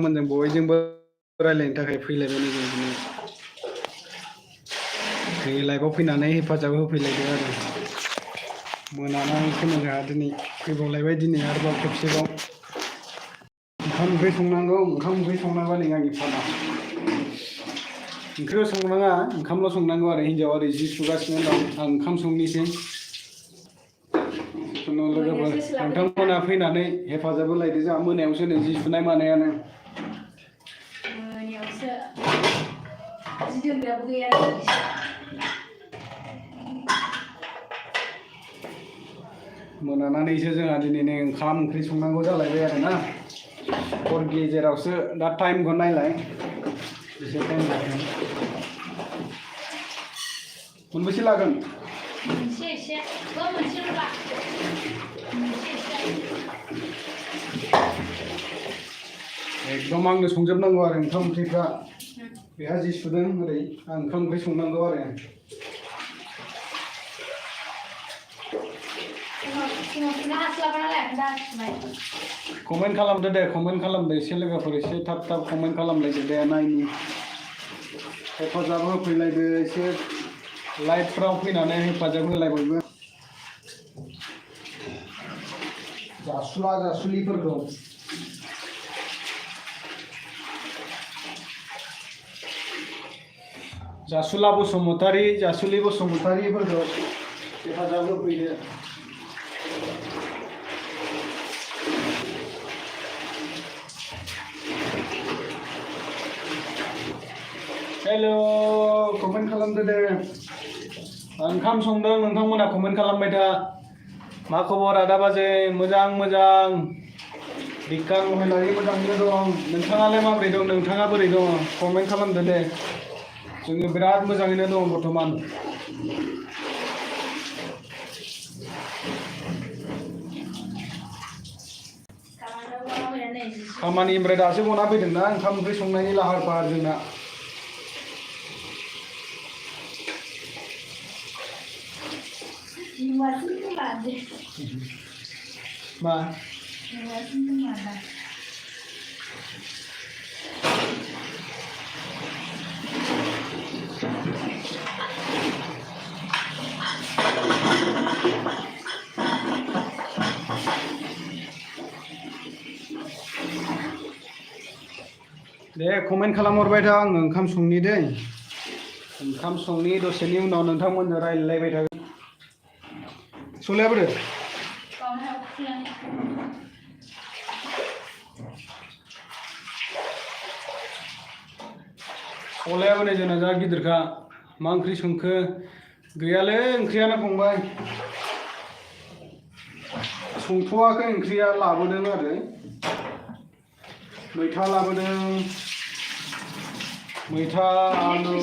मोनजों बयजोंबो रायलायनो थाखाय फैलायबाय नै जों दिनै लाइभआव फैनानै हेफाजाब होफैलायदों आरो मोनानानैसो जोंहा दिनै फैबावलायबाय दिनै आरोबाव खेबसेबाव ओंखाम ओंख्रि संनांगौ ओंखाम ओंख्रि संनांगौ नै आंनि फाला ओंख्रिबो संनाङा ओंखामल' संनांगौ आरो हिन्जावा ओरै जि सुगासिनो दं आं ओंखाम संनोसै जिखुनु लोगोफोर नोंथांमोना फैनानै हेफाजाब होलायदो जोंहा मोनायावसो नै जि सुनाय मानायानो मोनायावसो जि दोनग्राबो गैया मोनानानैसो जोंहा दिनै नै ओंखाम ओंख्रि संनांगौ जालायबाय आरोना हर गेजेरावसो दा टाइमखौ नायलाय बेसे टाइम लागोन मोनबेसे लागोन मोनसे एसे मोनसेल' ला मोनसे एसे एकदम आंनो संजोबनांगौ आरो ओंखाम ओंख्रिफ्रा बेहा जि सुदों ओरै आं ओंखाम ओंख्रि संनांगौ आरो कमेन्ट खालामदो दे कमेन्ट खालामदो एसे लोगोफोर एसे थाब थाब कमेन्ट खालामलायदो दे नायनि हेफाजाब होफैलायदो एसे लाइभफ्राव फैनानै हेफाजाब होलाय बयबो जासुला जासुलिफोरखौ जासुला बसुमतारी जासुलि बसुमतारीफोरखौ हेफाजाब होफैदो हेलो कमेन्ट खालामदो दे ओंखाम संदों नोंथांमोना कमेन्ट खालामबाय था मा खबर आदा बाजै मोजां मोजां बिखां महिलारि मोजाङैनो दं नोंथाङालाय माबोरै दं नोंथाङा बोरै दं कमेन्ट खालामदो दे जोङो बिराद मोजाङैनो दं बर्थमान खामानिनिफ्राय दासो गना फैदोंना ओंखाम ओंख्रि संनायनि लाहार फाहार जोंना मा दे कमेन्ट खालामहरबाय था आङो ओंखाम संनि दै ओंखाम संनि दसेनि उनाव नोंथांमोनजों रायलायलायबाय थागोन सलाया बोरो सलायाबो नै जोंना जा गिदिरखा मा ओंख्रि संखो गैयालै ओंख्रियानो फंबाय संथ'वाखै ओंख्रिया लाबोदों आरो मैथा लाबोदों मैथा आलु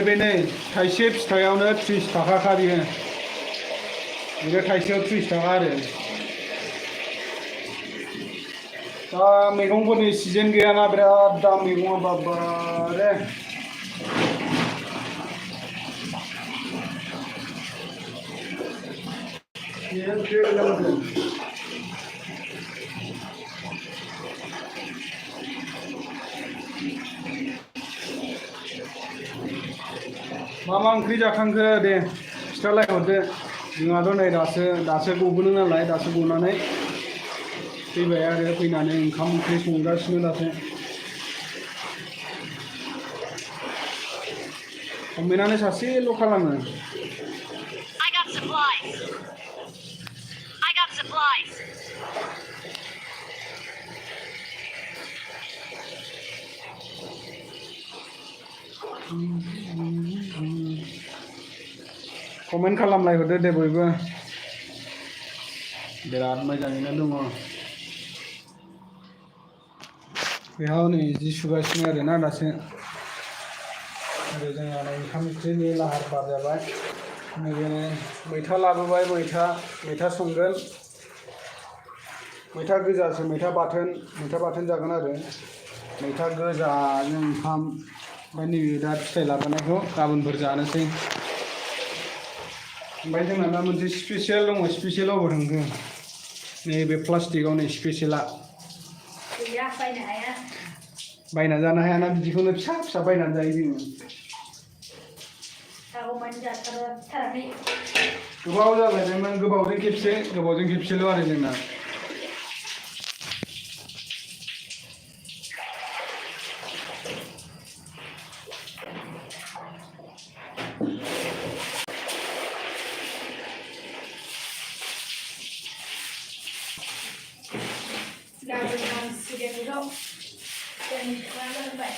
बे नै थाइसे फिथाइयावनो 30 थाखा बियो बेयो थाइसेयाव 30 थाखा आरो दा मैगंफोरनि सिजन गैयाना बिराद दाम मैगङा बाबा रे मा ओंख्रि जाखांखो दे खिथालायहरदो जोंहाथ' नै दासो गबोदों नालाय दासो गनानै फैबाय आरो फैनानै ओंखाम ओंख्रि संगासिनो दासो कमेन्टआनो सासेल' खालामो कमेन्ट खालामलायहरदो दे बयबो बिराद मोजाङैनो दङ बेहाव नै जि सुगासिनो आरोना दासो आरो जोंहा ओंखाम ओंख्रिनि लाहार फाहार जाबाय नैबे मैथा लाबोबाय मैथा संगोन मैथा गोजासो मैथा बाथोन जागोन आरो मैथा गोजाजों ओंखाम ओमफ्राय नैबे दा फिथाइ लाबोनायखौ गाबोनफोर जानोसै ओमफ्राय जोंना दा मोनसे स्पेसियेल दङ स्पेसियेलाव अबाव थांखो नैबे प्लास्टिकआव नै स्पेसियेला गैया बायनो हाया बायना जानो हायाना बिदिखौनो फिसा फिसा बायनानै जायो जोङो हागौमानि जाथाराखै गोबाव जाबायमोन गोबावजों खेबसेल' आरो जोंना गाबोन नांसिगोन बेखौ जोंनि संनानै दोनबाय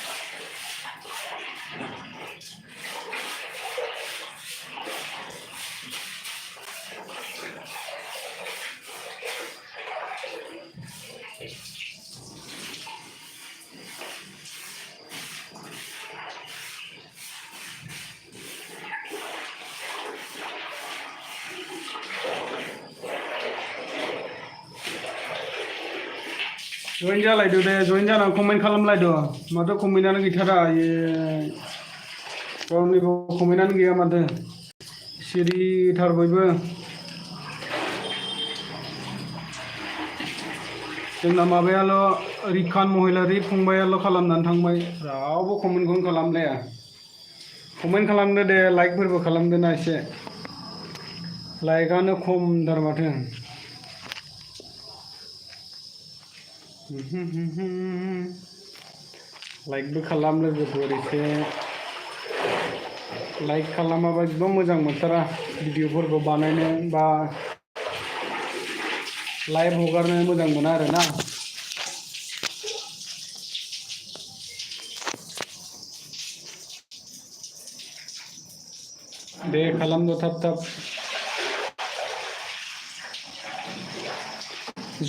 जइन जालायदो दे जइन जानानै कमेन्ट खालामलायदो माथो कमेन्टआनो गैथारा रावनिबो कमेन्टआनो गैया माथो सिरिथार बयबो जोंना माबायाल' रिखान महिलारि फंबायाल' खालामनानै थांबाय रावबो कमेन्टखौनो खालामलाया कमेन्ट खालामदो दे लाइकफोरबो खालामदो ना एसे लाइकआनो खमथार माथो लाइकबो खालाम लोगोफोर एसे लाइक खालामाबा एकदम मोजां मोनथारा भिडिअफोरखौ बानायनो बा लाइभ हगारनो मोजां मोना आरोना दे खालामदो थाब थाब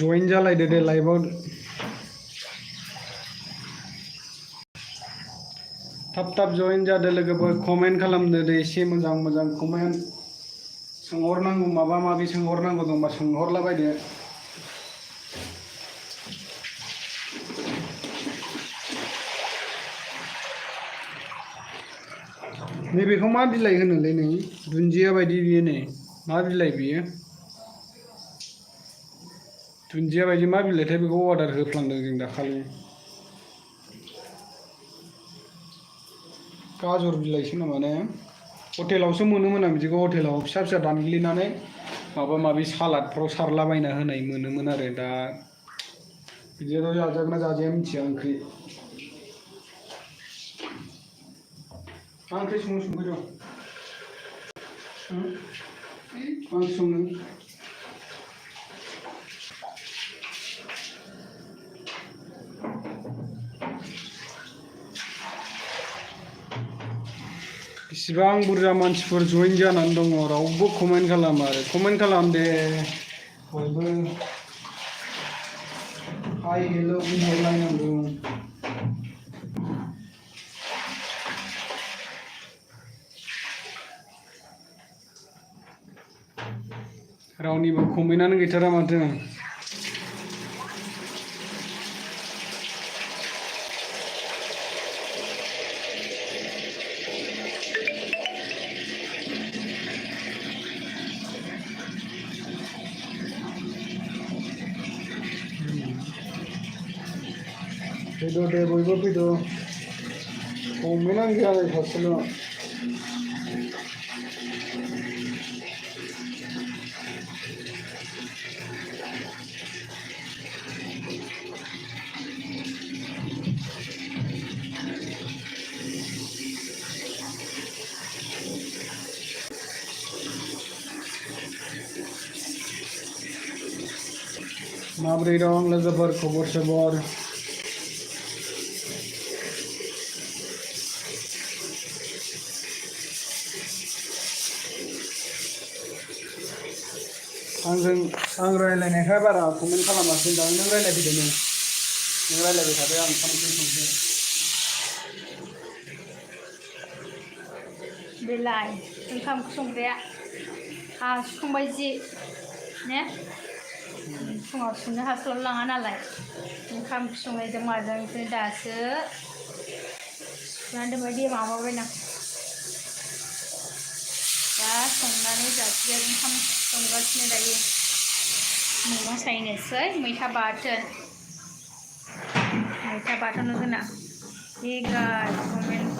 जइन जालायदो दे लाइभआव थाब थाब जइन जादो लोगोफोर कमेन्ट खालामदो दे एसे मोजां मोजां कमेन्ट सोंहरनांगौ माबा माबि सोंहरनांगौ दंबा सोंहरलाबायदो नैबेखौ मा बिलाइ होनोलै नै दुन्दिया बायदि बियो नै मा बिलाइ बियो दुन्दिया बायदि मा बिलाइथाय बेखौ अर्डार होफ्लांदों जों दाखालि गाजर बिलाइसो नामा ने हटेलावसो मोनोमोन आं बिदिखौ हटेलाव फिसा फिसा दानग्लिनानै माबा माबि सालादफ्राव सारलाबायना होनाय मोनोमोन आरो दा बिदिल' जाजागोन ना जाजाया मिथिया ओंख्रि मा ओंख्रि संफैदों मा ओंख्रि संनो इसिबां बुरजा मानसिफोर जइन जानानै दङ रावबो कमेन्ट खालामा आरो कमेन्ट खालाम दे बयबो हाय हेल' बुंहरलायनांगौ रावनिबो कमेन्टआनो गैथारा माथो फैद' दे बयबो फैद' कमेन्टआनो गैया सासेल' माबोरै दं लोगोफोर खबर सबर आं रायज्लायनायखाय बारा कमेन्ट खालामाखै दा नों रायज्लायफैदो नों रायज्लायबाय थादो आं ओंखाम ओंख्रि संसै बेलाय ओंखाम संग्राया संबाय जि ने फुङाव संनो हास्लाबलाङा नालाय ओंखाम संनायजों माजोंसो दासो सुनानै दोनबाय दे माबाबायना दा संना संनानै जासिगोन ओंखाम संगासिनो दायो मैगं सायनोसै मैथा बाथोन जोंना एगार कमेन्ट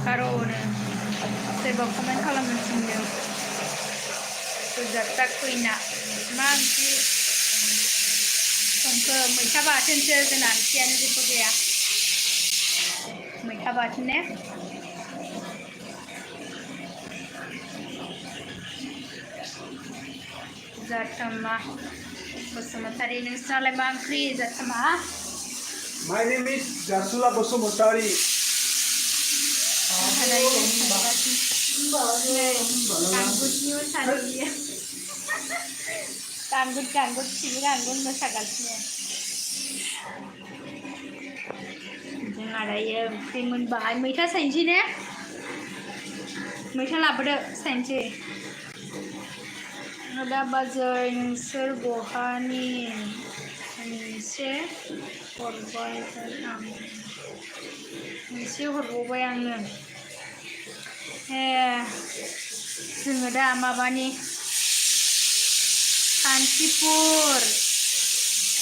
खार'नो सोरबा कमेन्ट खालामनो थिनदों सुजाता कुइना मा ओंख्रि संखो मैथा बाथोनसो जोंना ओंख्रियानो जेबो गैया मैथा बाथोन ने जाथामा बसुमतारी नोंस्रालाय मा ओंख्रि जाथामा My name is Jasula Bosumotari. Ganggut sini ganggut mosaगासिनो जोंहा दायो ओंख्रि मोनबाय मैथा सायनोसै ने मैथा लाबोदो सायनोसै दा बाजै नोंसोर बहानि मोनसे हरबावबाय आङो जोङो दा माबानि कान्चिपुर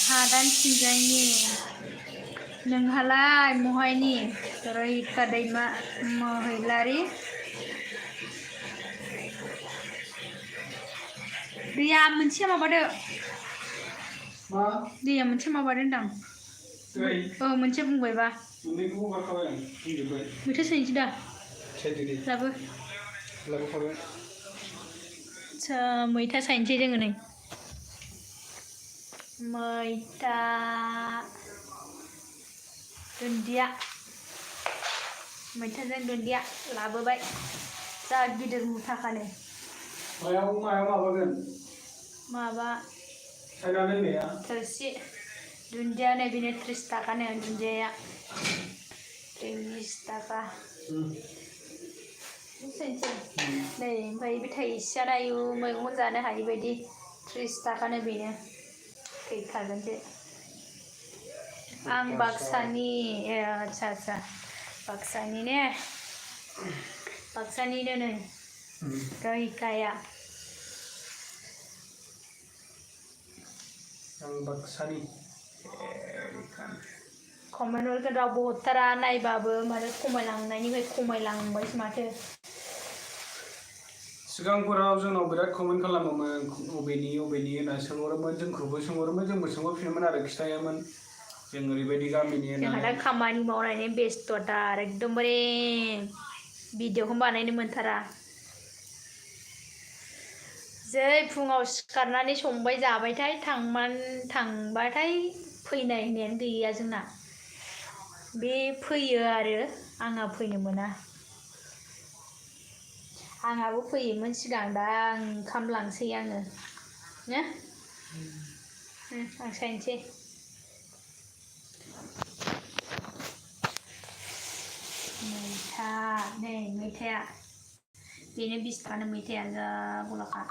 हादानथिंजायनि नोंहालाय महायनि रहिका दैमा महिलारि दैया मोनसे माबादो मा दैया मोनसे माबादो होनदां मोनसे बुंबायबा मोननैखौ हगारखाबाय आं बुंजोब्बाय मैथा सायनोसै दा सायदो दे लाबोखाबाय मैथा सायनोसै जोङो नै मैथा दुन्दिया मैथाजों दुन्दिया लाबोबाय जा गिदिर मुथाखानो मायाव माबागोन माबा सायना दोननाया थोरसि दुन्दिया नै बेनो 30 थाखानो दुन्दियाया 30 थाखा नै ओमफ्राय बे थाइसेया आयु मैगं जानो हायि बायदि 30 थाखानो बेनो थैखागोनसो आं बाक्सानि आच्छा बाक्सानि ने बाक्सानिनो नै रहिकाया आं बाक्सानि कमेन्टफोरखौ रावबो हरथारा नायबाबो माने खमायलांनायनिफ्राय खमायलांबायसो माथो सिगांफोराव जोंनाव बिराद कमेन्ट खालामोमोन अबेनि होनना सोंहरोमोन जोंखौबो सोंहरोमोन जोंबो सोंहरफिनोमोन आरो खिथायोमोन जों ओरैबायदि गामिनि जोंहा दा खामानि मावनायनि बेस्थ'थार एकदमबारे भिडिअखौनो बानायनो मोनथारा जै फुङाव सिखारनानै संबाय जाबायथाय थांबाथाय फैनाय होननायानो गैया जोंना बे फैयो आरो आंहा फैनो मोना आंहाबो फैयोमोन सिगां दा ओंखाम लांसै आङो ने आं सायनोसै मैथा नै मैथाया बेनो 20 थाखानो मैथाया जा गलाखा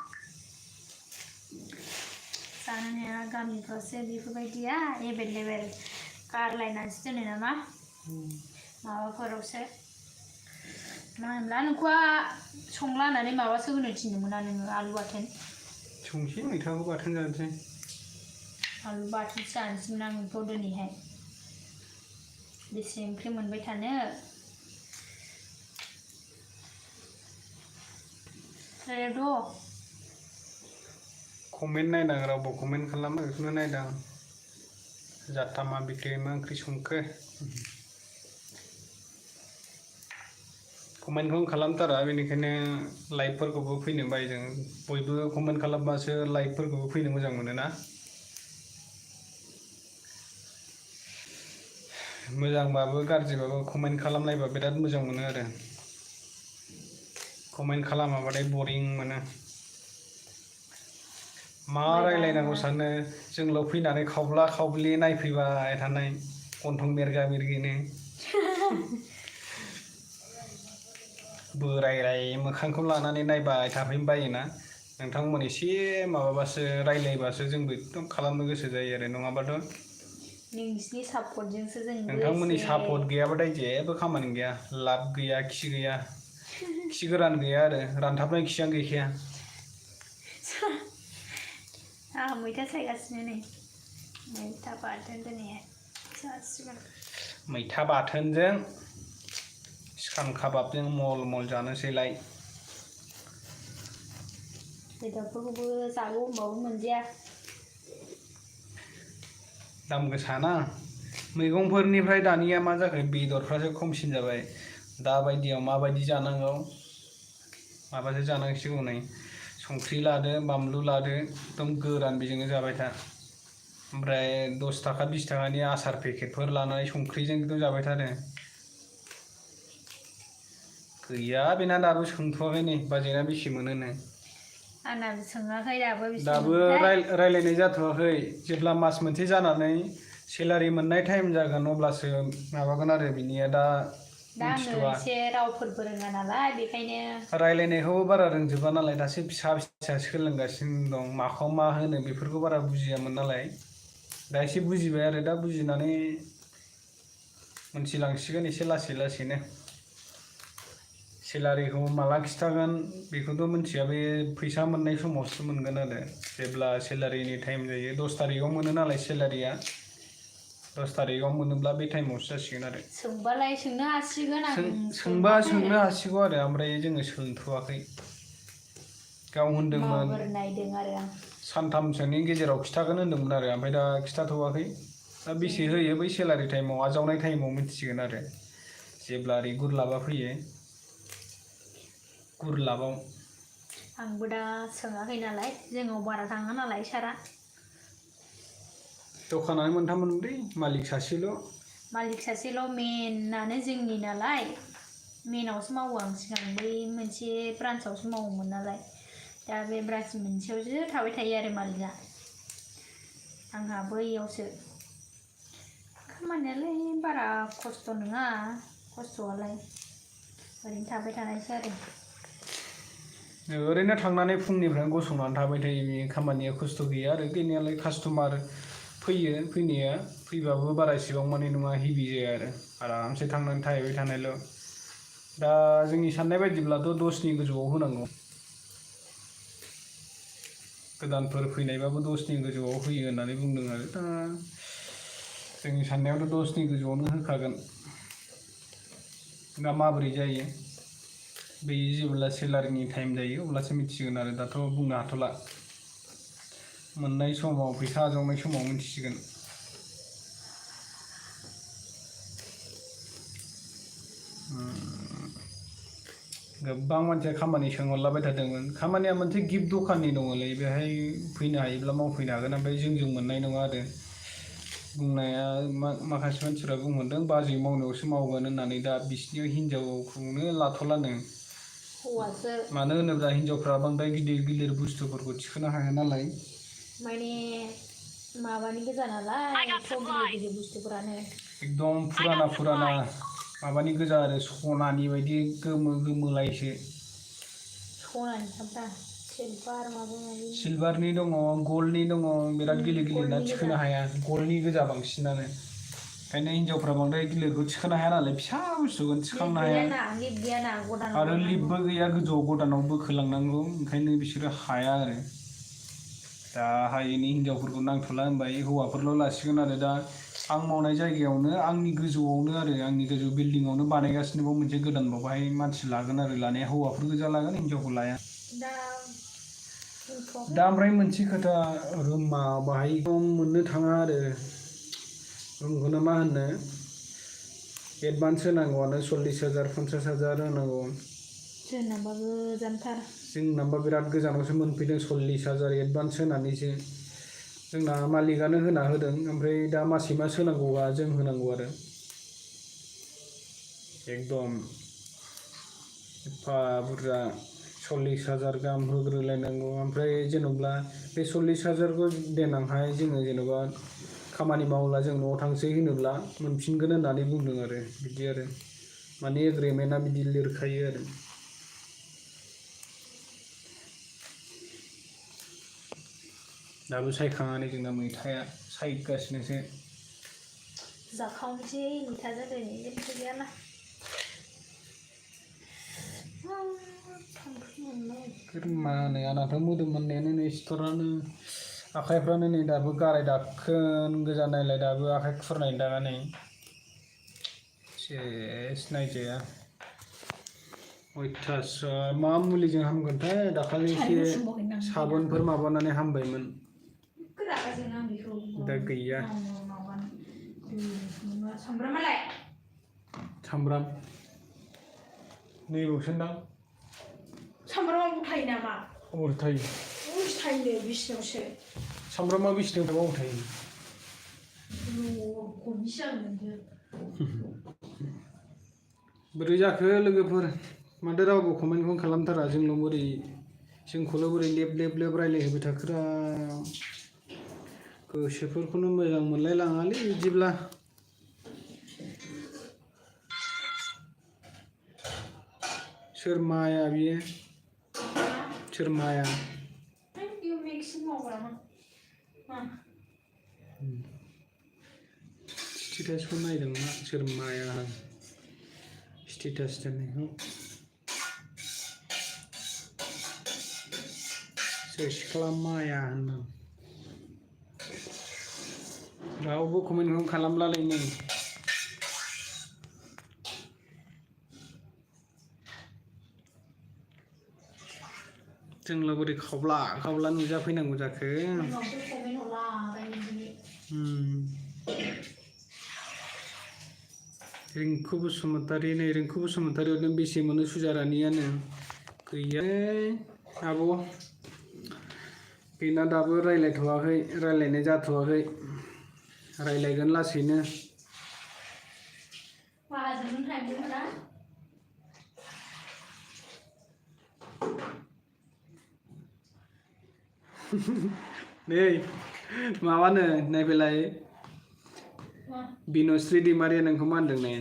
जानो हाया गामिफ्रावसो बेफोरबायदिया एभेलेबेल गारलायनानैसो दोनो नामा माबाफोरावसो मा होनब्ला नोंखौ संला होननानै माबासो होनो थिनदोंमोन नोङो आलु बाथोन संसै मैथाखौ बाथोन जानोसै आलु बाथोनसो जानोसैमोन आं बेखौ दिनैहाय बेसे ओंख्रि मोनबाय थानो रायलायद' कमेन्ट नायदां रावबो कमेन्ट खालामो बेखौनो नायदां जाथामा बिख्रि मा ओंख्रि संखो कमेन्टखौनो खालामथारा बेनिखायनो लाइभफोरखौबो फैनो बायो जों बयबो कमेन्ट खालामबासो लाइभफोरखौबो फैनो मोजां मोनोना मोजांबाबो गाज्रिबाबो कमेन्ट खालामलायबा बिराद मोजां मोनो आरो कमेन्ट खालामाबाथाय बरिं मोनो मा रायलायनांगौ सानो जोंल' फैनानै खावब्ला खावब्लि नायफैबाय थानाय गन्थं मेरगा मेरगिनो बोराय मोखांखौ लानानै नायबाय थाफैनो बायोना नोंथांमोन एसे माबाबासो रायलायबासो जोंबो एकदम खालामनो गोसो जायो आरो नङाबाथ' नोंसिनि सापर्टजोंसो जों नोंथांमोननि सापर्ट गैयाबाथाय जेबो खामानि गैया लाब गैया खि गैया खि गोरान गैया आरो रानथाबनाय खियानो गैखाया आंहा मैथा सायगासिनो नै मैथा बाथोन दिनै जासिगोन मैथा बाथोनजों सिखाम काबाबजों मल मल जानोसैलाय बेदरफोरखौबो जागौ होनबाबो मोनजाया दाम गोसाना मैगंफोरनिफ्राय दानिया मा जाखो बेदरफ्रासो खमसिन जाबाय दाबायदियाव माबायदि जानांगौ माबासो जानांसिगौ नै संख्रि लादो बानलु लादो एकदम गोरान बेजोंनो जाबाय था ओमफ्राय 10 थाखा 20 थाखानि आसार पेकेटफोर लानानै संख्रिजों एकदम जाबाय थादो गैया बेना दाबो सोंथ'वाखै नै बाजेटआ बेसे मोनोनो आंना सोङाखै दाबो रायलायनाय जाथ'वाखै जेब्ला मास मोनसे जानानै सेलारि मोननाय टाइम जागोन अब्लासो माबागोन आरो बिनिया दा आङो एसे रावफोरबो रोङा नालाय बेखायनो रायलायनायखौबो बारा रोंजोबा नालाय दासो फिसा फिसा सोलोंगासिनो दं माखौ मा होनो बेफोरखौ बारा बुजियामोन नालाय दा एसे बुजिबाय आरो दा बुजिनानै मोनथिलांसिगोन एसे लासै लासैनो सेलारिखौ माला खिथागोन बेखौथ' मिथिया बे फैसा मोननाय समावसो मोनगोन आरो जेब्ला सेलारिनि टाइम जायो 10 थारिखआव मोनो नालाय सेलारिया 10 थारिखआव मोनोब्ला बे टाइमावसो जासिगोन आरो सोंबालाय सोंनो हासिगोन आं सोंबा सोंनो हासिगौ आरो ओमफ्राय जोङो सोंथ'वाखै गाव होनदोंमोन नायदों आरो आं सानथामसोनि गेजेराव खिथागोन होनदोंमोन आरो ओमफ्राय दा खिथाथ'वाखै दा बेसे होयो बै सेलारि टाइमाव आजावनाय टाइमाव मिथिसिगोन आरो जेब्ला ओरै गुरलाबा फैयो गुरलाबाव आंबो दा सोङाखै नालाय जोंनाव बारा थाङा नालाय सारा दखानानो मोनथाम मोनब्रै मालिक सासेल' मेनानो जोंनि नालाय मेनावसो मावो आं सिगां बै मोनसे ब्रान्सआवसो मावोमोन नालाय दा बे ब्रान्स मोनसेयावसो थाबाय थायो आरो मालिकआ आंहा बैयावसो खामानियालाय बारा खस्थ' नङा खस्थ'आलाय ओरैनो थाबाय थानायसो आरो ओरैनो थांनानै फुंनिफ्रायनो गसंनानै थाबाय थायो बे खामानिया खस्थ' गैया आरो गैनायालाय कास्ट'मार फैयो फैनाया फैबाबो बारा इसेबां माने नङा हेभि जाया आरो आरामसे थांनानै थाहैबाय थानायल' दा जोंनि साननाय बायदिब्लाथ' 10नि गोजौआव होनांगौ गोदानफोर फैनायबाबो 10नि गोजौआव होयो होननानै बुंदों आरो दा जोंनि साननायावथ' 10नि गोजौआवनो होखागोन दा माबोरै जायो बै जेब्ला सेलारिनि टाइम जायो अब्लासो मिथिसिगोन आरो दाथ' बुंनो हाथ'ला मोननाय समाव फैसा आजावनाय समाव मिथिसिगोन गोबां मानसिया खामानि सोंहरलाबाय थादोंमोन खामानिया मोनसे गिफ्ट दखाननि दङलै बेहाय फैनो हायोब्ला मावफैनो हागोन ओमफ्राय जों मोननाय नङा आरो बुंनाया माखासे मानसिफ्रा बुंहरदों बाजै मावनायावसो मावगोन होननानै दा बिसिनियाव हिनजावखौनो लाथ'लानो हौवासो मानो होनोब्ला हिनजावफ्रा बांद्राय गिदिर गिदिर बुस्थुफोरखौ थिखोनो हाया नालाय माने माबानि गोजा नालाय सब गिदिर गिदिर बुस्थुफोरानो एकदम फुराना माबानि गोजा आरो सनानि बायदि गोमो गोमोलायसो सनानि थाब्रा सिलभार माबा माबि सिलभारनि दङ गल्डनि दङ बिराद गिलिर गिलिर ना थिखोनो हाया गल्डनि गोजा बांसिनानो ओंखायनो हिनजावफ्रा बांद्राय गिलिरखौ थिखोनो हाया नालाय फिसा बुस्थुखौनो थिखांनो हाया आरो लिफ्टबो गैया गोजौआव गदानाव बोखोलांनांगौ ओंखायनो बिसोरो हाया आरो दा हायैनि हिनजावफोरखौ नांथ'ला होनबाय हौवाफोरल' लासिगोन आरो दा आं मावनाय जायगायावनो आंनि गोजौआवनो आरो आंनि गोजौ बिल्डिंआवनो बानायगासिनो बाव मोनसे गोदान बावहाय मानसि लागोन आरो लानाया हौवाफोर गोजा लागोन हिनजावखौ लाया दा ओमफ्राय मोनसे खोथा रुमा बाहाय मोननो थाङा आरो रुमखौनो मा होनो एडभान्स होनांगौआनो 40,000 50,000 होनांगौ जोंनाबा गोजानथार जोंनाबा बिराद गोजानावसो मोनफैदों 40,000 एडभान्स होनानैसो जोंना मालिकआनो होना होदों ओमफ्राय दा मासै मास होनांगौबा जों होनांगौ आरो एकदम एफा बुरजा 40,000 गाहाम होग्रोलायनांगौ ओमफ्राय जेनेबा बे 40,000खौ देनांहाय जोङो जेनेबा खामानि मावला जों न'आव थांसै होनोब्ला मोनफिनगोन होननानै बुंदों आरो बिदि आरो माने एग्रिमेन्टआ बिदि लिरखायो आरो दाबो सायखाङाखै जोंना मैथाया सायगासिनोसो जाखावनोसै मैथाजों दिनै जेबो गैयाना माने आंनाथ' मोदोम मोननायानो नै सिथरानो आखाइफ्रानो नै दाबो गाराय दाखोन गोजा नायलाय दाबो आखाइ खुरनाय दागा नै सेस नायजाया अयथासार मा मुलिजों हामगोनथाय दाखालि एसे साबोनफोर माबानानै हामबायमोन दा गैया सामब्राम नैबावसोदां सामब्रामा बबाव थायो नामा अबाव थायो थायो बिसिनावसो सामब्रामा बिसिनायाव बबाव थायो बोरै जाखो लोगोफोर माथो रावबो कमेन्टखौनो खालामथारा जोंखौल' बोरै लेब लेब लेब रायलायहोबाय थाखोरा गोसोफोरखौनो मोजां मोनलाय लाङालै बिदिब्ला सोर माया बियो सोर माया स्टेटासखौ नायदों मा सोर माया स्टेटास दोननायखौ सोर सिख्ला माया होनदों रावबो कमेन्टखौनो खालामलालै नै जोंलाय बोरै खावब्ला खावब्ला नुजाफैनांगौ जाखो रिंकु बसुमतारी नै रिंकु बसुमतारीयावनो बेसे मोनो सुजारानियानो गैया आब' बेना दाबो रायलायथ'वाखै रायलायनाय जाथ'वाखै रायलायगोन लासैनो नै माबानो नायफैलाय बिनस्रि दैमारिया नोंखौ मा होनदों ने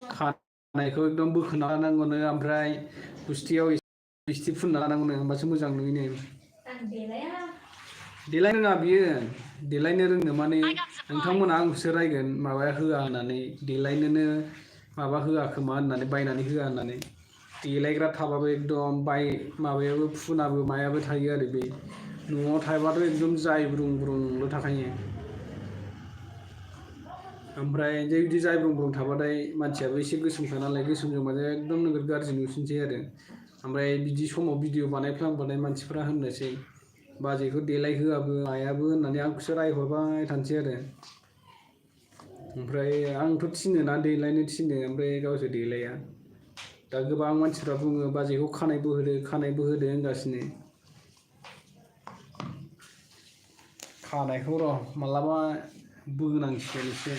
खानायखौ एकदम बोखोना लानांगौनो ओमफ्राय गुस्थियाव लिपस्टिक फुनना लानांगौनो होमबासो मोजां नुयोनो देलाय रोङा बियो देलायनो रोंनो माने नोंथांमोना आंखौसो रायगोन माबाया होआ होननानै देलायनोनो माबा होआ खोमा होननानै बायनानै होआ होननानै देलायग्रा थाबाबो एकदम माबायाबो फुनाबो मायाबो थायो आरो बे न'आव थाबाथ' एकदम जायब्रुं ब्रुंल' थाखायो ओमफ्राय बिदि जायब्रुं ब्रुं थाबाथाय मानसियाबो एसे गोसोमखा नालाय गोसोमजोंबाथाय एकदम नोगोद गाज्रि नुसिनसै आरो ओमफ्राय बिदि समाव भिडिअ बानायफ्लांबाथाय मानसिफ्रा होननोसै बाजैखौ देलायहोआबो मायाबो होननानै आंखौसो रायहरबाय थानोसै आरो ओमफ्राय आंथ' थिनो ना देलायनो थिनो ओमफ्राय गावसोर देलाया दा गोबां मानसिफ्रा बुङो बाजैखौ खानाय बोहोदो होनगासिनो खानायखौ र' मालाबा बोनांसिगोन एसे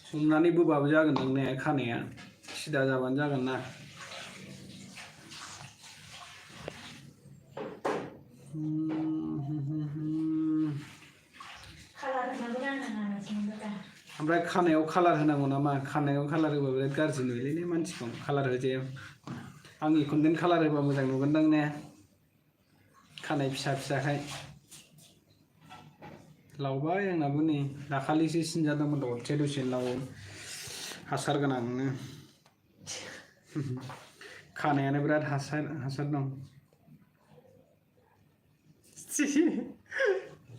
हमनानै बोबाबो जागोन दां ने खानाया सिदा जाबानो जागोन ना ओमफ्राय खानायाव कालार होनांगौ नामा खानायाव कालार होबा बिराद गाज्रि नुयोलै मानसिखौ कालार होजाया आंनि कन्टेन्ट कालार होबा मोजां नुगोनदां ने खानाय फिसा फिसाखाय लावबाय आंनाबो नै दाखालिसो सिनजादोंमोन दसे लाव हासार गोनांनो खानायानो बिराद हासार दं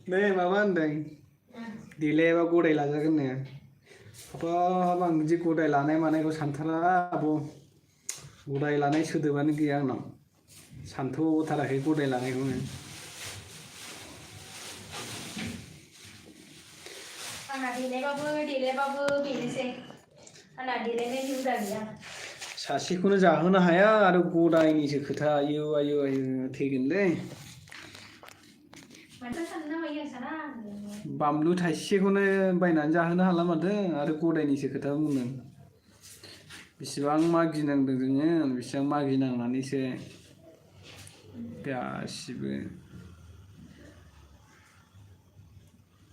नै माबा होनदों देलायाबा गदाय लाजागोननो हाबाब आं बिदि गदाय लानाय मानायखौ सानथारा आब' गदाय लानाय सोदोबानो गैया आंनाव सानथ'थाराखै गदाय लानायखौनो आंना देलायबाबो बेनोसै आंना देलायनायनि हुदा गैया सासेखौनो जाहोनो हाया आरो गदायनिसो खोथा आयु थैगोनलै बामलु थाइसेखौनो बायनानै जाहोनो हाला माथो आरो गदायनिसो खोथा बुंदों बेसेबां मागिनांदों जोङो बेसेबां मागिनांनानैसो गासिबो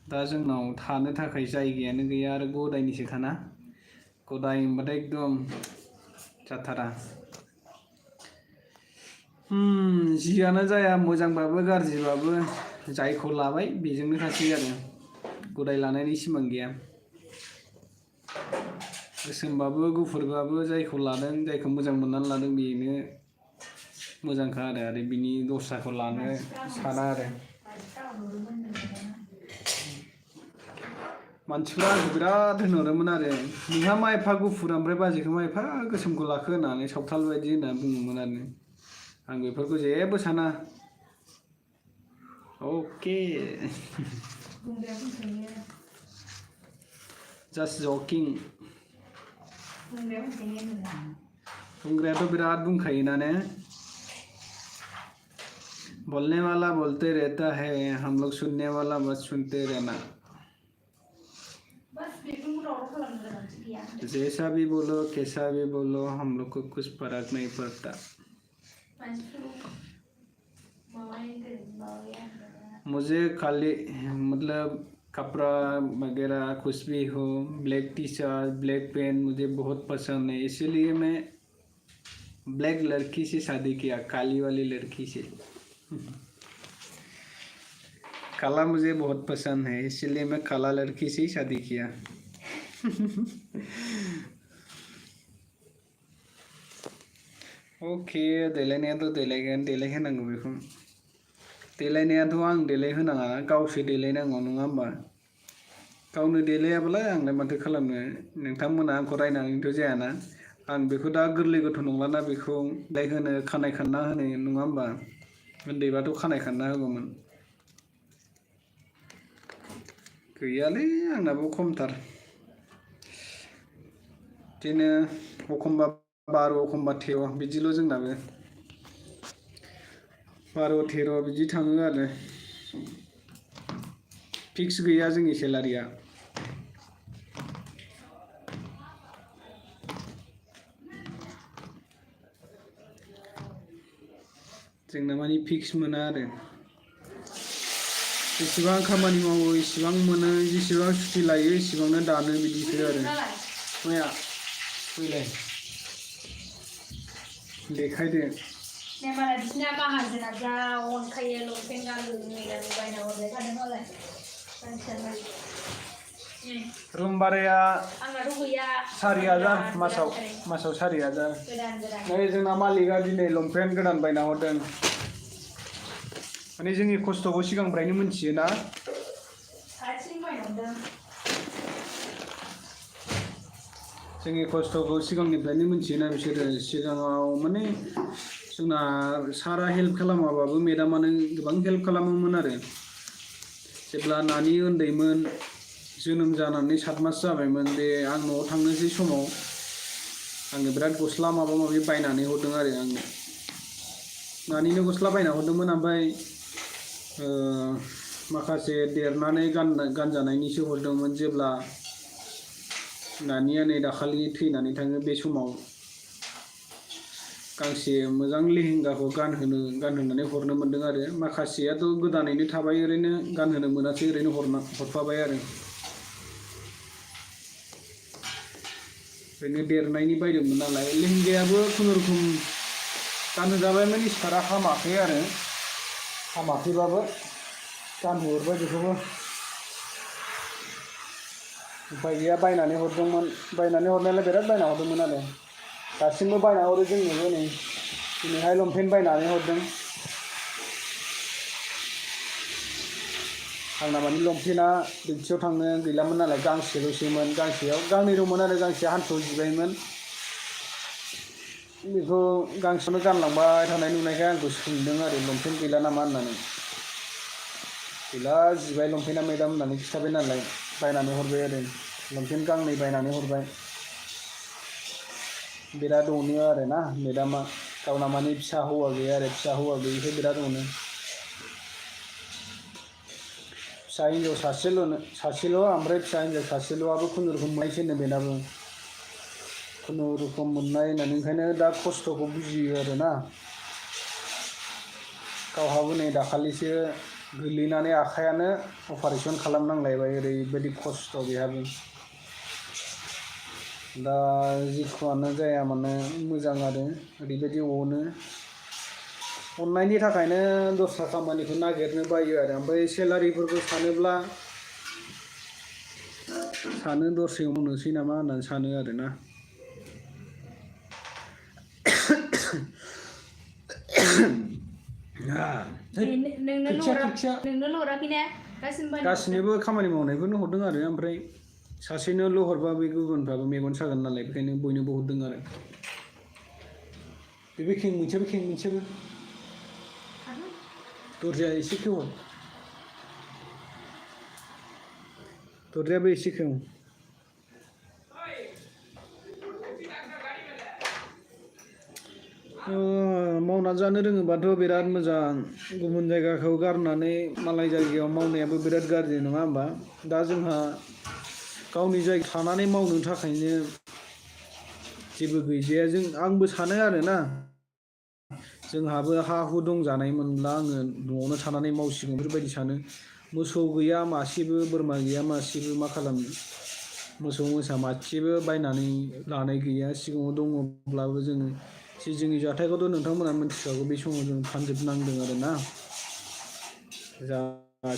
दा जोंनाव थानो थाखाय जायगायानो गैया आरो गदायनिसो खाना गदाय होनबाथाय एकदम जाथारा जियानो जाया मोजांबाबो गाज्रिबाबो जायखौ लाबाय बेजोंनो खासै आरो गदाय लानायनि सिमां गैया गोसोमबाबो गुफुरबाबो जायखौ लादों जायखौ मोजां मोननानै लादों बेनो मोजांखा आरो बिनि दस्राखौ लानो साना आरो मानसिफ्रा आंखौ बिराद होनहरोमोन आरो नोंहा मा एफा गुफुर ओमफ्राय बाजैखौ मा एफा गोसोमखौ लाखो होननानै सावथाल बायदि होननानै बुङोमोन आरो आं बेफोरखौ जेबो साना अके जास्ट जकिं बुंग्रायाथ' बिराद बुंखायोना ने बोलने वाला बोलते रहता है हम लोग सुनने वाला बस सुनते रहना जैसा भी बोलो कैसा भी बोलो हम लोग को कुछ फर्क नहीं पड़ता मुझे खाली मतलब कपड़ा वगैरह कुछ भी हो black T short black pant मुझे बहुत पसंद है इसीलिए मैं ब्लैक लड़की से शादी किया काली वाली लड़की से काला मुझे बहुत पसंद है इसीलिए मैं काला लड़की से ही शादी किया अके देलायनायाथ' देलायहोनांगौ बेखौ देलायनायाथ' आं देलायहोनाङा गावसो देलायनांगौ नङा होमबा गावनो देलायाबालाय आंलाय माथो खालामनो नोंथांमोना आंखौ रायनानैथ' जायाना आं बेखौ दा गोरलै गथ' नंलाना बेखौ देलायहोनो खानाय खानना होनो नङा होमबा उन्दैबाथ' खानाय खानना होगौमोन गैयालै आंनाबो खमथार बिदिनो एखमबा 12 एखमबा 13 बिदिल' जोंनाबो 12 13 बिदि थाङो आरो फिक्स गैया जोंनि सेलारिया जोंना माने फिक्स मोना आरो जेसेबां खामानि मावो इसेबां मोनो जेसेबां सुथि लायो इसेबांनो दानो बिदिसो आरो माया फैलाय देखायदो मालाय बिसिना माहाजोना जा अनखायो लंपेन्ट गाननो बायना हरबाय थादों मालाय रुम भाराया आंनाथ' गैया 4000 मासाव 4000 नै जोंना मालिकआ दिनै लंपेन्ट गोदान बायना हरदों माने जोंनि खस्थ'खौ सिगांनिफ्रायनो मिथियोना जोंनि खस्थ'खौ सिगांनिफ्रायनो मिथियोना बिसोरो सिगाङाव माने जोंना सारा हेल्प खालामाबाबो मेडामानो गोबां हेल्प खालामोमोन आरो जेब्ला नानि उन्दैमोन जोनोम जानानै 7 मास जाबायमोन बे आं न'आव थांनोसै समाव आंनो बिराद गस्ला माबा माबि बायनानै हरदों आरो आंनो नानिनो गस्ला बायना हरदोंमोन ओमफ्राय माखासे देरनानै गानजानायनिसो हरदोंमोन जेब्ला नानिया नै दाखालि थैनानै थाङो बे समाव गांसे मोजां लेहेंगाखौ गानहोनानै हरनो मोनदों आरो माखासेयाथ' गोदानैनो थाबाय ओरैनो गानहोनो मोनासै ओरैनो हरफाबाय आरो ओरैनो देरनायनि बायदोंमोन नालाय लेहेंगायाबो खुनुरुखुम गानहोजाबायमोन इस्टारा हामाखै आरो हामाखैबाबो गानहोहरबाय बेखौबो उपाय गैया बायनानै हरदोंमोन बायनानै हरनायालाय बिराद बायना हरदोंमोन आरो दासिमबो बायना हरो जोंनोबो नै दिनैहाय लंपेन्ट बायनानै हरदों आंना माने लंपेन्टआ डिउटियाव थांनो गैलामोन नालाय गांसेल'सैमोन गांसेयाव गांनै दंमोन आरो गांसेया हान्थुआव जिबायमोन बेखौ गांसेयावनो गानलांबाय थानाय नुनायखाय आंखौ सोंदों आरो लंपेन्ट गैला नामा होननानै गैला जिबाय लंपेन्टआ मेडाम होननानै खिथाबाय नालाय बायनानै हरबाय आरो लंपेन्ट गांनै बायनानै हरबाय बिराद अनो आरो ना मेडामा गावना माने फिसा हौवा गैया आरो फिसा हौवा गैयिखौ बिराद अनो फिसा हिन्जाव सासेल' ओमफ्राय फिसा हिन्जाव सासेल'आबो खुनुरुखुम मोननायसोनो बेनाबो खुनुरुखुम मोननाय होननानै ओंखायनो दा खस्थ'खौ बुजियो आरो ना गावहाबो नै दाखालिसो गोलैनानै आखायानो अपारेसन खालामनांलायबाय ओरैबायदि खस्थ' बेहाबो दा जिखुआनो जाया माने मोजां आरो ओरैबायदि अनो अननायनि थाखायनो दस्रा खामानिखौ नागिरनो बायो आरो ओमफ्राय सेलारिफोरखौ सानोब्ला सानो दसेयाव मावनोसै नामा होननानै सानो आरोना नोंनो हराखै ना गासिनोबो खामानि मावनायफोरनो हरदों आरो ओमफ्राय सासेनोल' हरबा बे गुबुनफ्राबो मेगन सागोन नालाय बेखायनो बयनोबो हरदों आरो बेबो खें मोनसेबो दरजाया एसे खेव दरजायाबो एसे खेव मावना जानो रोङोबाथ' बिराद मोजां गुबुन जायगाखौ गारनानै मालाय जायगायाव मावनायाबो बिराद गाज्रि नङा होमबा दा जोंहा गावनि जायगायाव थानानै मावनो थाखायनो जेबो गैजाया आंबो सानो आरोना जोंहाबो हा हु दंजानायमोनब्ला आङो न'आवनो थानानै मावसिगोन बेफोरबायदि सानो मोसौ गैया मासेबो बोरमा गैया मासेबो मा खालामनो मोसौ मोसा मासेबो बायनानै लानाय गैया सिगाङाव दङब्लाबो जोङो जोंनि जाथायखौथ' नोंथांमोना मिथिखागौ बे समाव जों फानजोबनांदों आरोना जा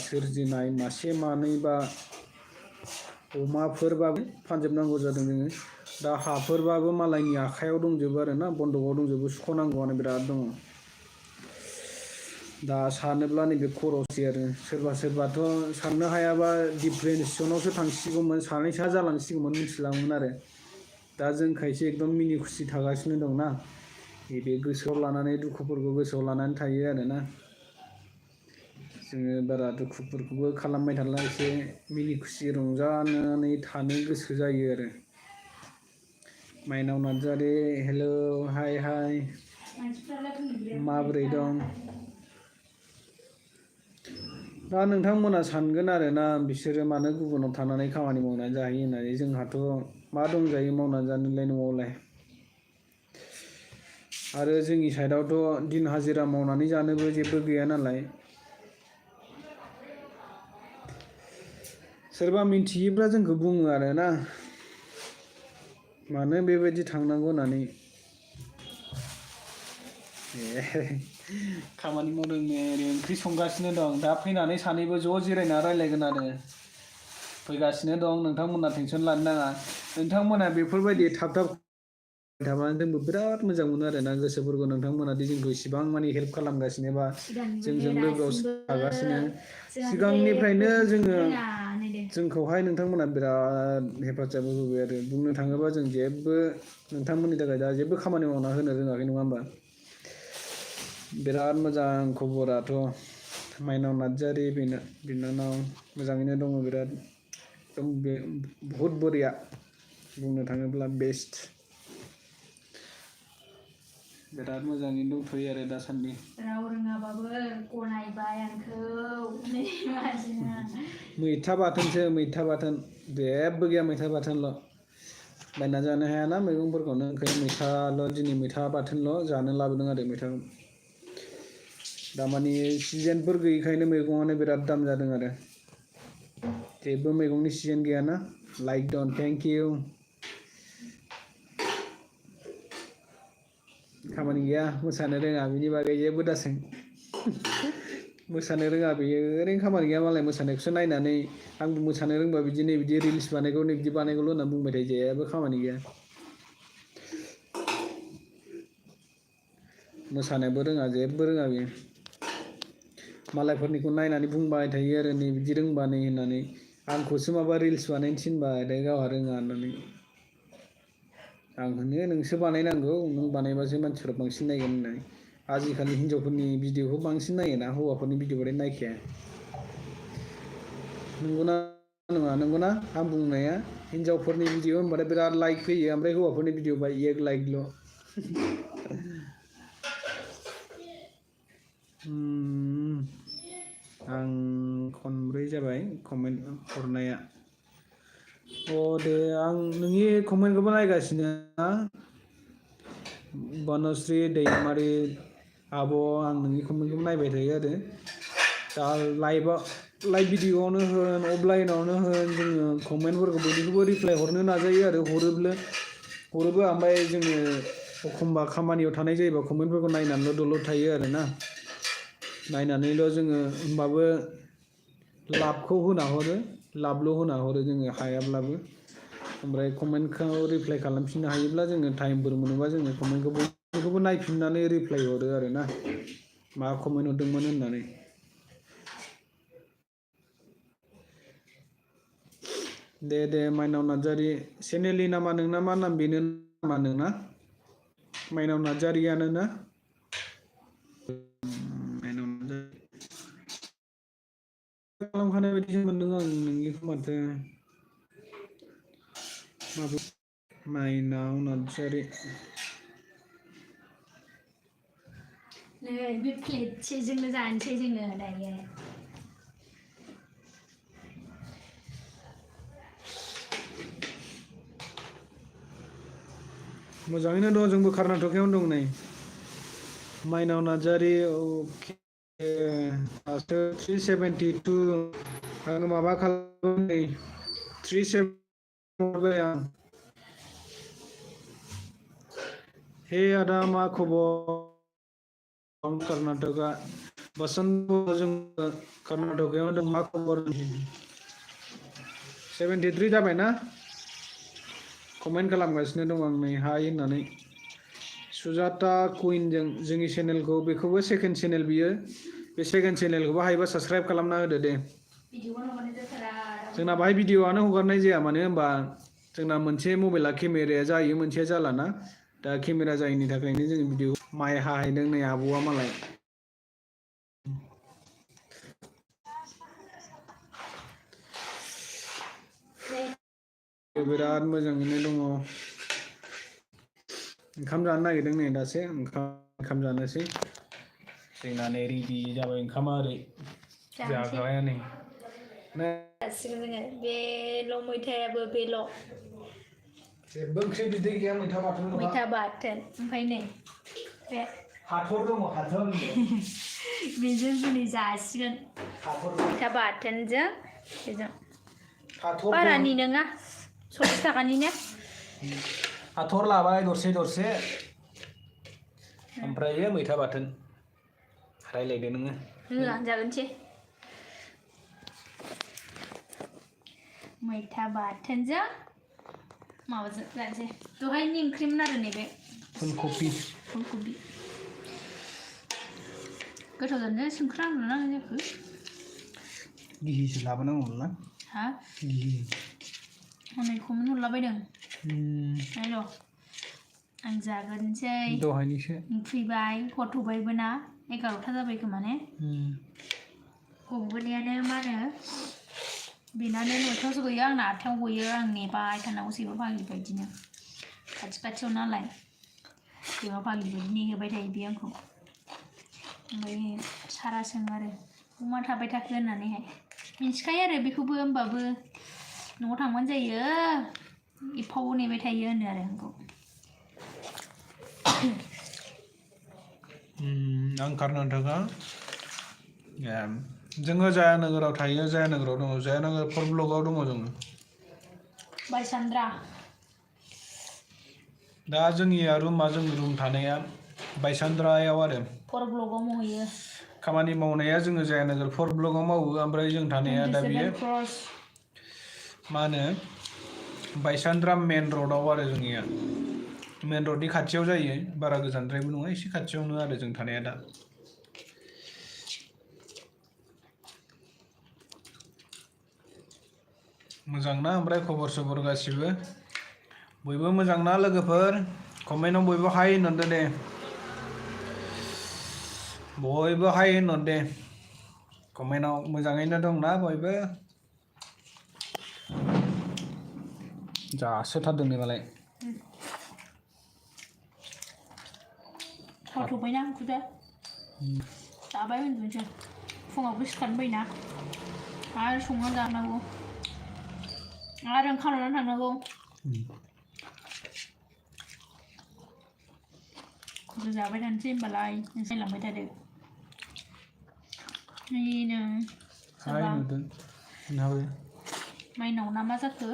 सोरजिनाय मासे मानै बा अमाफोरबाबो फानजोबनांगौ जादों जोङो दा हाफोरबाबो मालायनि आखायाव दंजोबो आरोना बन्दकआव दंजोबो सुख'नांगौआनो बिराद दङ दा सानोब्ला नैबे खरसै आरो सोरबाथ' साननो हायाबा डिप्रेसनावसो थांसिगौमोन सानैसोआ जालांसिगौमोन मिथिलामोन आरो दा जों खायसे एकदम मिनि खुसि थागासिनो दंना बे गोसोआव लानानै दुखुफोरखौ गोसोआव लानानै थायो आरोना जोङो बारा दुखुफोरखौबो खालामबाय थाला एसे मिनि खुसि रंजानानै थानो गोसो जायो आरो माइनाव नार्जारि हेलौ हाय माबोरै दं दा नोंथांमोना सानगोन आरोना बिसोरो मानो गुबुनाव थानानै खामानि मावनानै जाहैयो होननानै जोंहाथ' मा दंजायो मावनानै जानोलाय न'आवलाय आरो जोंनि साइडआवथ' दिन हाजिरा मावनानै जानोबो जेबो गैया नालाय सोरबा मिन्थियोब्ला जोंखौ बुङो आरोना मानो बेबायदि थांनांगौ होननानै खामानि मावदों ओरै ओंख्रि संगासिनो दं दा फैनानै सानैबो ज' जिरायना रायज्लायगोन आरो फैगासिनो दं नोंथांमोना टेनसन लानो नाङा नोंथांमोना बेफोरबायदि थाब थाबानो जोंबो बिराद मोजां मोनो आरोना गोसोफोरखौ नोंथांमोना दि जोंखौ इसिबां मानि हेल्प खालामगासिनो बा जोंजों लोगोआव थागासिनो सिगांनिफ्रायनो जोंखौहाय नोंथांमोना बिराद हेफाजाब होबोबाय आरो बुंनो थाङोबा जों जेबो नोंथांमोननि थाखाय दा जेबो खामानि मावना होनो रोङाखै नङा होमबा बिराद मोजां खबराथ' माइनाव नार्जारि बिनानाव मोजाङैनो दङ बिराद एकदम बहुद बरिया बुंनो थाङोब्ला बेस्ट बिराद मोजाङैनो दंथ'यो आरो दासान्दि राव रोङाबाबो गनायबाय आंखौ मैथा बाथोन जेबो गैया मैथा बाथोनल' बायना जानो हायाना मैगंफोरखौनो ओंखायनो मैथाल' दिनै मैथा बाथोनल' जानो लाबोदों आरो मैथाखौ दामानि सिजोनफोर गैयैखायनो मैगङानो बिराद दाम जादों आरो जेबो मैगंनि सिजोन गैयाना लाइक डन थेंक इउ खामानि गैया मोसानो रोङा बिनि बागै जेबो दासों मोसानो रोङा बेयो ओरैनो खामानि गैया मालाय मोसानायखौसो नायनानै आंबो मोसानो रोंबा बिदि रिल्स बानायगौ नै बिदि बानायगौल' होनना बुंबाय थायो जेबो खामानि गैया मोसानोबो रोङा जेबो रोङा बेयो मालायफोरनिखौ नायनानै बुंबाय थायो आरो नै बिदि रोंबा नै होननानै आंखौसो माबा रिल्स बानायनो थिनबाय थायो गावहा रोङा होननानै आं होनो नोंसो बानायनांगौ नों बानायबासो मानसिफ्रा बांसिन नायगोन होननानै आजिखालि हिनजावफोरनि भिडिअखौ बांसिन नायोना हौवाफोरनि भिडिअखौलाय नायखाया नंगौना आं बुंनाया हिनजावफोरनि भिडिअ होनबाथाय बिराद लाइक फैयो ओमफ्राय हौवाफोरनि भिडिअबा 1 लाइकल' आं खनब्रै जाबाय कमेन्ट हरनाया दे आं नोंनि कमेन्टखौबो नायगासिनो बनश्री दैमारि आब' आं नोंनि कमेन्टखौबो नायबाय थायो आरो दा लाइभ भिडिअ'आवनो होन अफलाइनावनो होन जोङो कमेन्टफोरखौ बयनिखौबो रिप्लाय हरनो नाजायो आरो हरोबो ओमफ्राय जोङो एखमबा खामानियाव थानाय जायोबा कमेन्टफोरखौ नायनानैल' दलर थायो आरोना नायनानैल' जोङो होमबाबो लाभखौ होना हरो लाभल' होना हरो जोङो हायाब्लाबो ओमफ्राय कमेन्टखौ रिप्लाइ खालामफिननो हायोब्ला जोङो टाइमफोर मोनोबा जोङो कमेन्टखौ बयखौबो नायफिननानै रिप्लाइ हरो आरो ना मा कमेन्ट हरदोंमोन होननानै दे माइनाव नार्जारि चेनेलनि नामा नोंना मा नाम बेनो नामा नोंना माइनाव नार्जारियानो ना माइनाव नार्जारि खालामखानाय बायदिसो मोनदों आं नोंनिखौ माथो माबा माइनाव नार्जारि नै बे प्लेटसेजोंनो जानोसै जोङो दायो मोजाङैनो दं जोंबो कर्नाटकआवनो दं नै माइनाव नार्जारि अके दासो 372 आङो माबा खालामो नै 37 हरबाय आं हे आदा मा खबर कर्नाटकआ बसन्त जों कर्नाटकआव दं मा खबर 73 जाबाय ना कमेन्ट खालामगासिनो दं आं नै हाय होननानै सुजाता कुइनजों जोंनि चेनेलखौ बेखौबो सेकेन्ड चेनेल बियो बे सेकेन्ड चेनेलखौबो हायोबा साबस्क्राइब खालामना होदो दे जोंना बाहाय भिडिअआनो हगारनाय जाया मानो होनबा जोंना मोनसे मबाइला केमेराया जायो मोनसेया जालाना दा केमेरा जायैनि थाखायनो जों भिडिअ माइ हाहैदों नै आब'आ मालाय बिराद मोजाङैनो दङ ओंखाम जानो नागिरदों नै दासो ओंखाम जानोसै जोंना नै रेडि जाबाय ओंखामा ओरै जाग्राया नै जासिगोन जोङो बेल' मैथायाबो बेल' जेबो ओंख्रि बिदै गैया मैथा बाथोन ओमफ्राय नै बे हाथर दङ हाथर बेजों दिनै जासिगोन मैथा बाथोनजों बेजों बारानि नङा 60 थाखानिनो हाथर लाबाय दरसे ओमफ्रायो मैथा बाथोन रायलायदो नोङो जागोनसै मैथा बाथोनजों माबाजों जानोसै दहायनि ओंख्रिमोन आरो नैबे फुलकबि गोथाव जानो संख्रि नांदोंना जाखो गिहिसो लाबोनांगौमोन ना हा गिहि हनै कमेन्ट हरलाबायदों नायल' आं जाग्रोनोसै दहायनिसो फैबाय हरथ'बायबो ना 11ता जाबाय खोमा ने गबोनायानो मा होनो बेनानो 9टायावसो गयो आंना 8टायाव गयो आं नेबाय थानांगौ सैमा फाग्लि बायदिनो खाथियाव नालाय सैमा फाग्लि बायदि नेहोबाय थायो बे आंखौ ओमफ्राय सारा सोङो आरो अमा थाबाय थाखो होननानैहाय मिन्थिखायो आरो बेखौबो होमबाबो न'आव थांबानो जायो एफाव नेबाय थायो होनो आरो आंखौ आं कर्नाटकआ जोङो जयानगराव थायो जयानगराव दङ जयानगर 4 ब्लकआव दङ जोङो बायसान्द्रा दा जोंनिया रुमा जों रुम थानाया बायसान्द्रायाव आरो 4 ब्लकआव मावहैयो खामानि मावनाया जोङो जयानगर 4 ब्लकआव मावो ओमफ्राय जों थानाया दा बियो मा होनो बायसान्द्रा मेन रडआव आरो जोंनिया मेन रडनि खाथियाव जायो बारा गोजानद्रायबो नङा एसे खाथियावनो आरो जों थानाया दा मोजां ना ओमफ्राय खबर सबर गासिबो बयबो मोजां ना लोगोफोर कमेन्टआव बयबो हाय होनहरदो दे बयबो हाय होनहर दे कमेन्टआव मोजाङैनो दंना बयबो जासोथारदों नै मालाय हरथ'बायना खुदा जाबाय उन्दुनोसै फुङावबो सिखारनो बायोना आरो संना जानांगौ आरो ओंखाम लानानै थांनांगौ जाबाय थानोसै होमबालाय जालांबाय थादो नैनो सोरबा माइनाव ना मा जाखो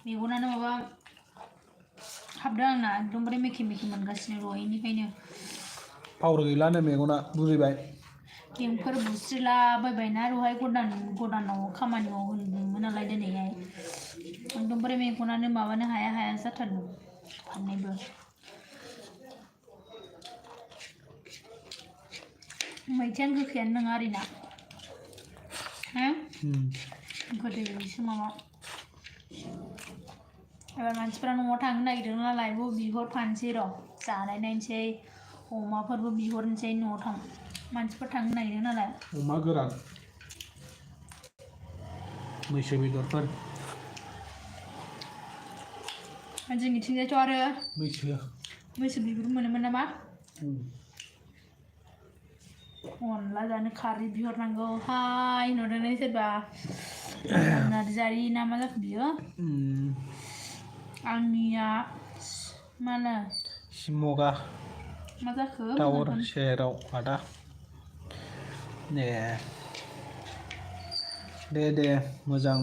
मेगनानो माबा हाबदों आंना एकदमबारे मेखे मेखे मोनगासिनो दहायनिफ्रायनो पावार गैलानो मेगना बुरिबाय गेमफोर बुस्रिला बायबायना रहाय गदानाव खामानि मावहैदोंमोन नालाय दिनैहाय एकदमबारे मेगनानो माबानो हाया जाथारदों फारनैबो मैथायानो गोखैयानो नङा आरिना गोदैसो माबा एबार मानसिफ्रा न'आव थांनो नागिरदों नालाय बिहरफानोसै र' जानाय नायनोसै अमाफोरबो बिहरनोसै न'आव मानसिफोर थांनो नागिरदों नालाय अमा गोरान मैसो बेदरफोर जोंनिथिंजायथ' आरो मैसो बिगुर मोनोमोन नामा अनला जानो खारै बिहरनांगौ हाय नुदोंनो सोरबा नार्जारि ना मा जाखो बियो आंनिया मा होनो सिमगा मा जाखो टावर सेराव आदा दे मोजां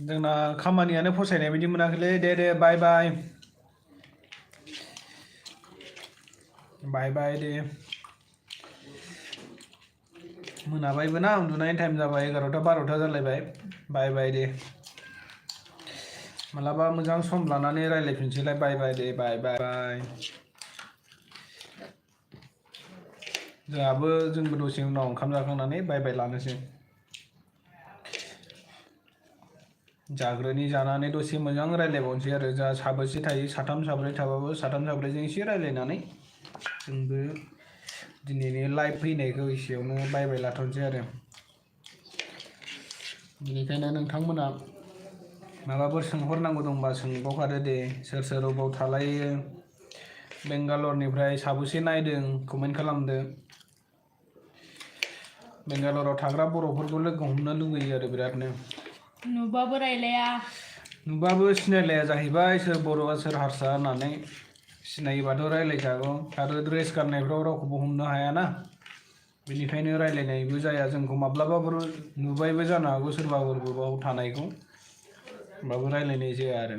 जोंना खामानियानो फसायनाय बायदि मोनाखैलै दे बाय दे मोनाबायबो ना उन्दुनायनि टाइम जाबाय 11टा 12टा जालायबाय बाय दे मालाबा मोजां सम लानानै रायलायफिनसैलाय बाय दे बाय जोंबो दसे उनाव ओंखाम जाखांनानै बाय लानोसै जाग्रोनि जानानै दसे मोजां रायलायबावनोसै आरो जा साबेसे थायो साथाम साब्रै थाबाबो साथाम साब्रैजों एसे रायलायनानै जोंबो दिनैनि लाइभ फैनायखौ एसेयावनो बाय लाथ'नोसै आरो बेनिखायनो नोंथांमोना माबाफोर सोंहरनांगौ दंबा सोंबावखादो दे सोर अबाव थालायो बेंगालरनिफ्राय साबेसे नायदों कमेन्ट खालामदो बेंगालराव थाग्रा बर'फोरखौ लोगो हमनो लुगैयो आरो बिरादनो नुबाबो रायलाया नुबाबो सिनायलाया जाहैबाय सोर बर'आ सोर हारसा होननानै सिनायोबाथ' रायलायजागौ आरो ड्रेस गाननायफ्राव रावखौबो हमनो हायाना बेनिखायनो रायलायनायबो जाया जोंखौ माब्लाबाफोर नुबायबो जानो हागौ सोरबाफोर बबाव थानायखौ होमबाबो रायलायनाय जाया आरो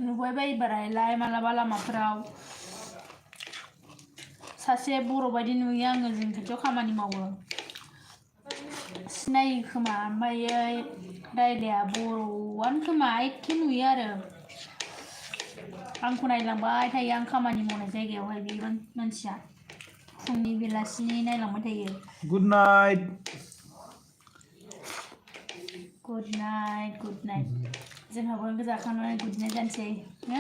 नुबाय बायोबा रायलाय मालाबा लामाफोराव सासे बर' बायदि नुयो आङो जों खाथियाव खामानि मावो सिनायो खोमा ओमफ्रायो रायलाया बर'आनो खोमा एखे नुयो आरो आंखौ नायलांबाय थायो आं खामानि मावनाय जायगायावहाय बे मानसिया फुंनि बेलासिनि नायलांबाय थायो गुड नाइट जोंहाबो जाखांनानै गुड नाइट जानोसै ना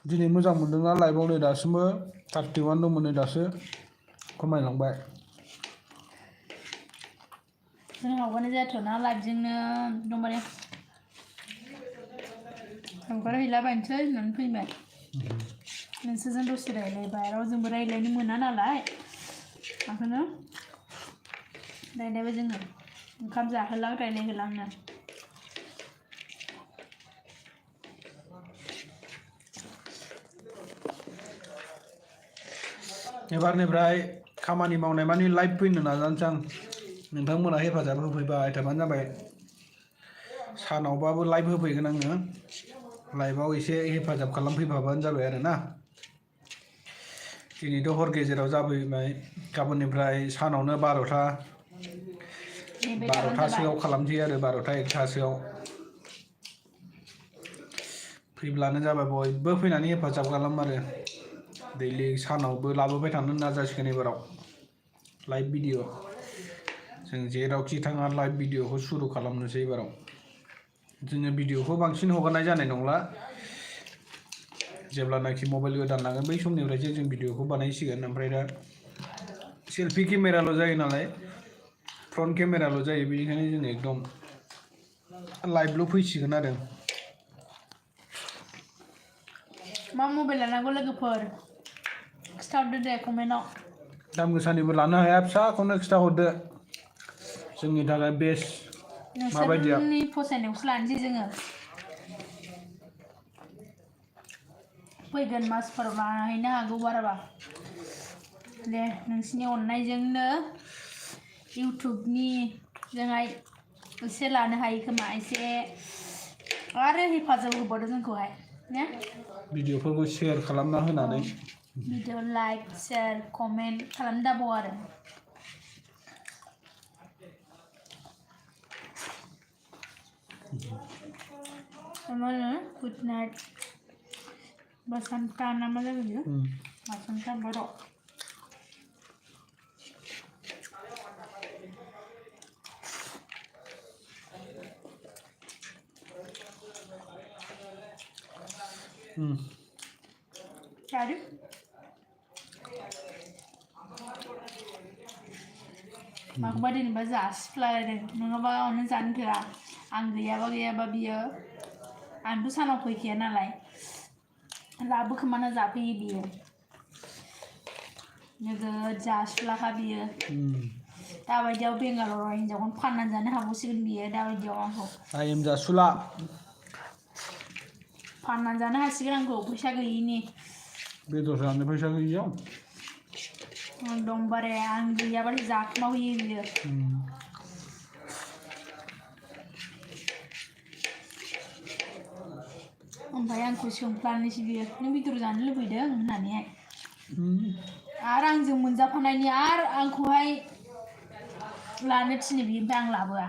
दिनै मोजां मोनदोंना लाइभआव नै दासिमबो 31 दंमोन नै दासो खमायलांबाय जोंहाबोनो जाथ'ना लाइभजोंनो एकदमबारे हगारहैलाबायनोसै होननानै फैबाय नोंसोरजों दसे रायलायबाय रावजोंबो रायलायनो मोना नालाय ओंखायनो रायलायबाय जोङो ओंखाम जाहोलां रायलायहोलांनो एबारनिफ्राय खामानि मावनाय मानि लाइभ फैनो नाजानोसै आं नोंथांमोना हेफाजाब होफैबाय थाबानो जाबाय सानावबाबो लाइभ होफैगोन आङो लाइभआव एसे हेफाजाब खालामफैफाबानो जाबाय आरो ना दिनैथ' हर गेजेराव जाफैबाय गाबोननिफ्राय सानावनो 12टासोआव खालामसै आरो 12टा 1टासोआव फैब्लानो जाबाय बयबो फैनानै हेफाजाब खालाम आरो दैलि सानावबो लाबोबाय थानो नाजासिगोन एबाराव लाइभ भिडिअ जों जेरावखि थाङा लाइभ भिडिअखौ सुरु खालामनोसै एबाराव जोङो भिडिअखौ बांसिन हगारनाय जानाय नंला जेब्लानाखि मबाइल गोदान लागोन बै समनिफ्रायसो जों भिडिअखौ बानायसिगोन ओमफ्राय दा सेल्फि केमेराल' जायो नालाय फ्रन्ट केमेराल' जायो बेनिखायनो जों एकदम लाइभल' फैसिगोन आरो मा मबाइल लानांगौ लोगोफोर खिथाहरदो दे कमेन्टआव दाम गोसानिबो लानो हाया फिसाखौनो खिथाहरदो जोंनि थाखाय बेस्ट माबायदिया नोंसोरनि फसायनायावसो लानोसै जोङो फैगोन मासफोराव लाहैनो हागौ बाराबा दे नोंसिनि अननायजोंनो इउटुबनि जोंहाय एसे लानो हायो खोमा एसे आरो हेफाजाब होबावदो जोंखौहाय ने भिडिअफोरखौ शेयार खालामना होनानै भिडिअ लाइक शेयार कमेन्ट खालामनो दाबाव आरो मा होनो गुड नाइट बासान्ता ना मा जागोन बेयो बासान्ता बर' Cari? Makba din ba जासिफ्लायदों नङाबा अननो जानो थोआ आं गैयाबा बियो आंथ' सानाव फैखाया नालाय लाबोखोमाना जाफैयो बियो नोगोद जासिफ्लाखा बियो दाबायदियाव बेंगालराव हिनजावखौनो फाननानै जानो हागौसिगोन बियो दाबायदियाव आंखौ आइएम जासुला फाननानै जानो हासिगोन आंखौ फैसा गैयिनि बेदर जानो फैसा गैयियाव दंबारे आं गैयाबाथाय जाखुमाफैयो बियो ओमफ्राय आंखौ सोंफ्लानोसै बियो नों बेदर जानो लुबैदों होननानैहाय आरो आंजों मोनजाफानायनि आरो आंखौहाय लानो थिनो बियो ओमफ्राय आं लाबोआ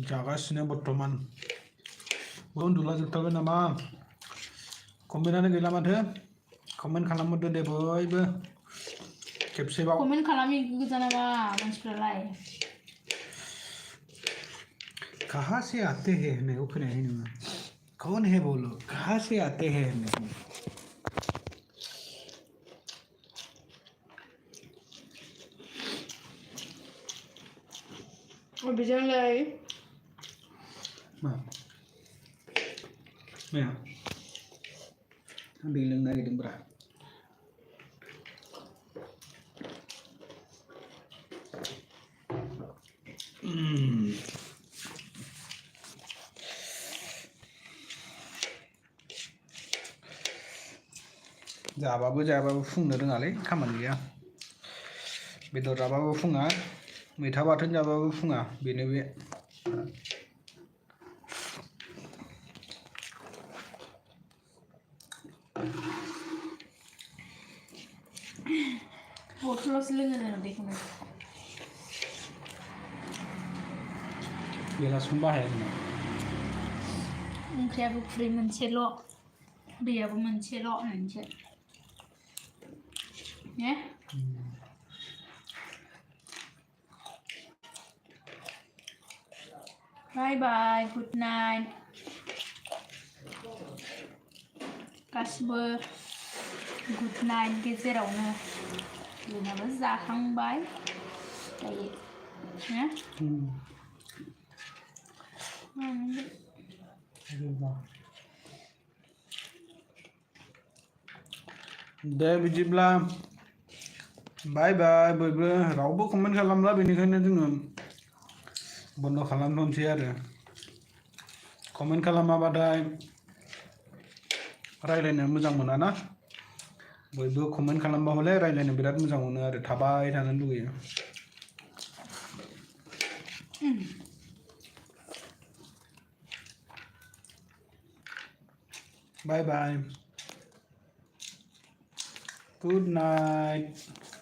जागासिनो बर्थमान उन्दुला जोबथारगोन नामा कमेन्टआनो गैला माथो कमेन्ट खालामहरदो दे बयबो खेबसेबाव कमेन्ट खालामि गोजा नामा मानसिफ्रालाय कहाँ से आते हैं होननायखौ खोनायाखै नोङो कौन है बोलो कहाँ से आते हैं होननायखौ बेजोंलाय मा माया दै लोंनो नागिरदोंब्रा जाबाबो फुंनो रोङालै खामानि गैया बेदर जाबाबो फुङा मैथा बाथोन जाबाबो फुङा बेनो बे बथलावसो लोङो जों दैखौनो गिलासखौनो बाहाया जोंना ओंख्रियाबो खुरै मोनसेल' दैयाबो मोनसेल' होननानैसो ने बाय बाय गुड नाइट गासिबो गुड नाइट गेजेरावनो जोंनाबो जाखांबाय दायो ने दे बिदिब्ला बाय बाय बयबो रावबो कमेन्ट खालामला बेनिखायनो जोङो बन्द खालामथ'नोसै आरो कमेन्ट खालामाबाथाय रायलायनो मोजां मोना ना बयबो कमेन्ट खालामबा हले रायलायनो बिराद मोजां मोनो आरो थाबाय थानो लुगैयो बाय बाय गुड नाइट